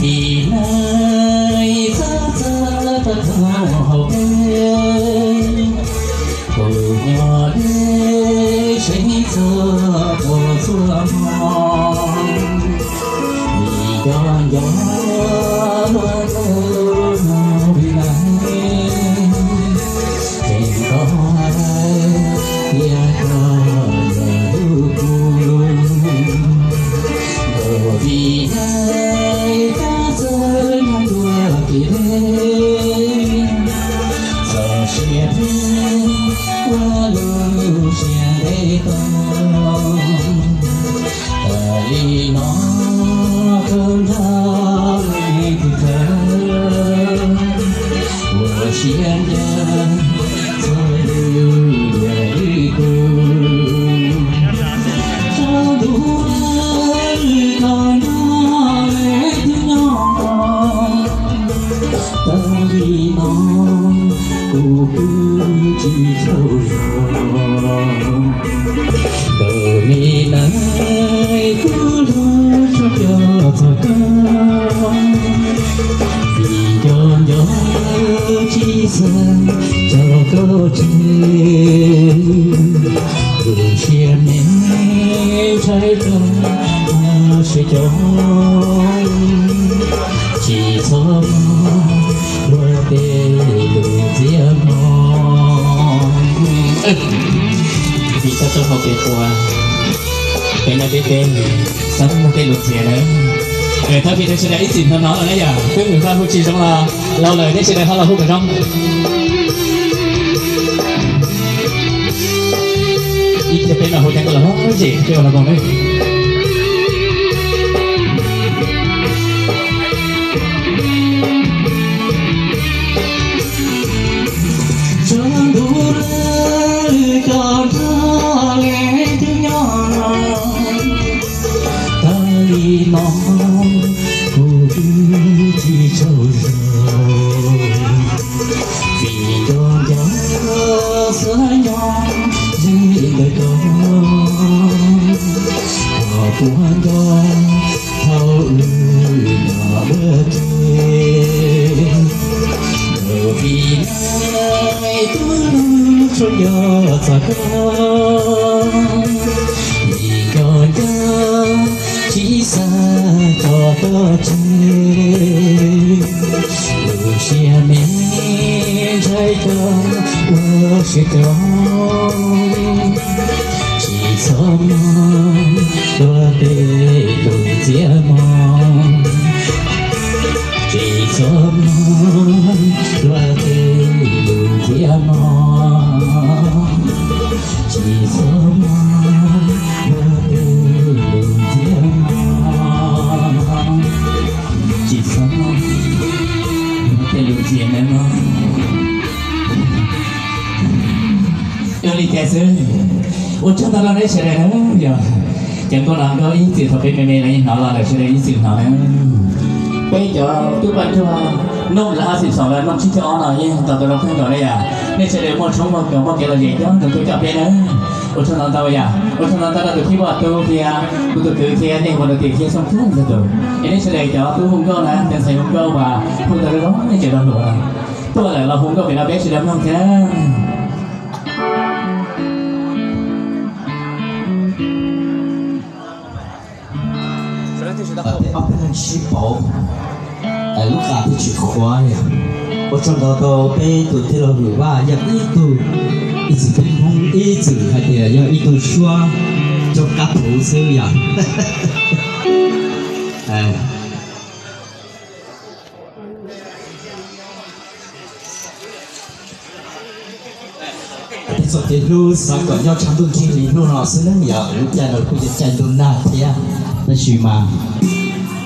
Vim neeg txawj txawj tau tau hauv peb, kuv nyob deb tseeb txog tau txhua hmo. Vim nco nco luag tus no vim neeg tseem tau hais tias koj yog lub kub lub, nkawd vim neeg tab txawj nyob ntuag kev deb, txoj sia phem ua lub siab ntev tau. Tas li no koj nrog leej twg kawm, ua siab ncav txog lub ntiaj teb kuv. Tsaus ntuj lawm koj nrog leej twg nyob, tas li no kuv twb tsis tsaug zog. Ntawm li neeg kuv hlub tshua nco txog koj, vim nco nco tsis xav tso koj tseg. Lub siab me ntshai koj, siab cov tsis txhob mloog luag tej lus txiav mog. Vim koj tau hau kev quaj, peb nyob deb deb, txhob mloog tej lus txiav lawm. Thov peb sawv daws ib txwm hnov hnov los na yom, twb mus hu tsis zoo los laus lawm, nej sawv daws ho los hu kom zoo. Ib pliag peb los hu thiab koj los zem peb ua los koom na. Tsaus ntuj lawm koj nrog leej twg nyob, tas li no kuv twb tsis tsaug zog. Vim nco nco xav nyob ze ntawm koj, kom puas nco thaum wb nyob deb deb. Ntawm vim neeg kuv hlub tshua nco txog koj, vim nco nco tsis xav tso koj tseg. Lub siab me ntshai koj ua siab cov, tsis txhob mloog luag tej lus txiav mog. Tsis txhob mloog luag tej lus txiav mog. Tsis txhob mloog luag tej lus txiav mog. Tsis txhob mloog luag tej lus txiav mog. Ua li cas xwb. Ua tsaug ntau rau nej sawv daws na yom. Ces nkauj no nkauj ib txwm thaum peb me me los yeej hnov los lawm, sawv daws ib txwm hnov na. Peb cov tub Paj Ntsuag Nooj lawv ob xeem xoom lawv Nooj tsib caug ob no yeej tau tau zoo kawg nkaus na yom. Nej sawv daws muaj tshoob muaj kos muaj kev lom zem coob nrog tuaj coj peb na. Ua tsaug ntau ntau yom, ua tsaug ntau ntau rau tus khib poj tub thiab kuv tus kwv thiab nej ua rau tias thiab xoob kawg ntau tus. Es nej sawv daws cov tub hu nkauj na, cov ntxhais hu nkauj uas hu tau zoo nej cov dog hluas tuaj lawm los hu nkauj pem no peb sawv daws mloog thiab. Ob peb leeg sib pauv, lub qas thiaj tsis qhuav li. Ua tsaug ntau rau peb tus tij laug Hwm Vaj, yog ib tug, ib txwm peb Hmoob ib txwm hais tias yog ib tug suab rau qab puv xwb yom. Peb txoj kev hlub xav kom nyob tshav ntuj nrig li hnub no xwb na yom, lub caij no kuj yog caij ntuj nag thiab, tab sis mas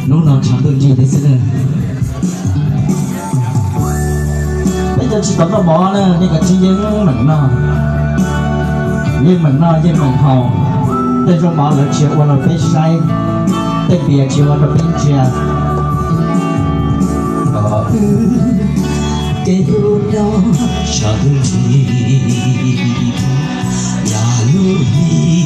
hnub no tshav ntuj nrig thiab xwb na. Peb cov tsis tau noj mov na, nej kav tsij yeej meem noj, yeej meem noj yeej meem haus. Tej zaub mov lawv tsis ua rau peb saib, tej npias tsis ua rau peb ntsia. Kev hlub nyob tshav ntuj nrig, yam lub hli